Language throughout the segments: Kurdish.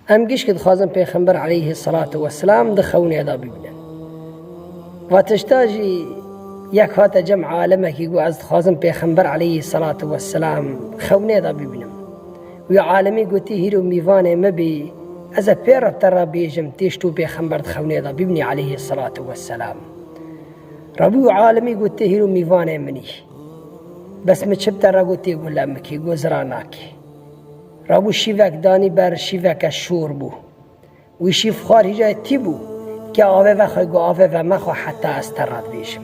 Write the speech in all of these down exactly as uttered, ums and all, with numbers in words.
Em gişkî dixwazin Pêxember aleyhî selatu wesselam di xewnê de bibînin. Va tişta jî yek hate cem alemekî got, ez dixwazim Pêxember aleyhî selatu wesselam xewnê de bibînim. Wî alemî gotî, hîro mîvanê min bî, ez ê pê re te re bêjim, tê ji tu Pêxember di xewnê de bibînî aleyhî selatu wesselam. Rabû alemî gotê, hîro mîvanê min î. Bes min çi bi te re gotê, got, lem bikê, got, zira nakê. Rabû şîvek danî ber, şîveke şor bû. Wî şîv xwar hîja tî bû, ke avê vexwe, got, avê vemexwe heta ez te re dibêjim.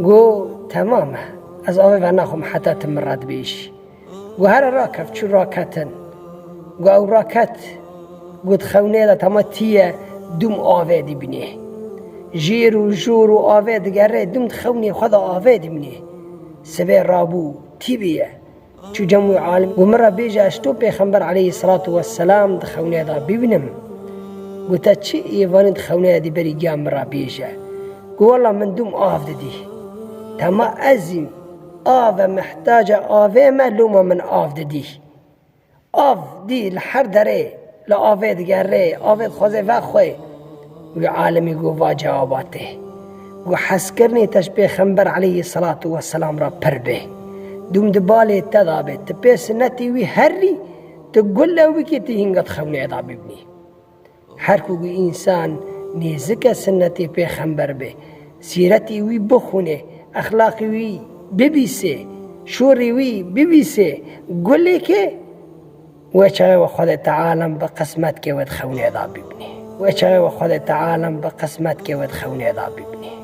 Got, temam e, ez avê venaxwim heta tu min re dibêjî. Got, here rakef, çû raketin. Got, ew raket, got, xewnê de tema tî ye, dûm avê dibînê. Jêr û jor û avê digerê, dûm di xewnê xwe de avê dibînê. Sibê rabû, tî bîye. Çû cem wî alim, got, min re bêje, ez to Pêxember aleyhî selatu wesselam di xewnê de bibînim. Got, te çi êvanî di xewnê de dî, berî giya min re bêje. Got, wela min dûm av didî. Tema ez im, av e, mihtaca avê me, loma min av didî. Av dî li her derê, li avê digerê, avê dixwaze vexwe. Wî alimî got, va cewaba te. Got, hezkirinê te ji Pêxember aleyhî selatu wesselam re pir bê. Dûm di balê te de bê. Tu pê sinetê wî herî, tu gule wikî, tu hînga di xewnê de bibînî. Her ku gu însan nêzik e sinnetê Pêxember be, sîretê wî bixwîne, exlaqê wî bibîse, şorê wî bibîse, gulê ke, wê çaxê we Xwedê Teala bi qismet ke we di xewnê de bibîne. Wê çaxê we Xwedê Teala bi qismet ke we di xewnê de bibîne.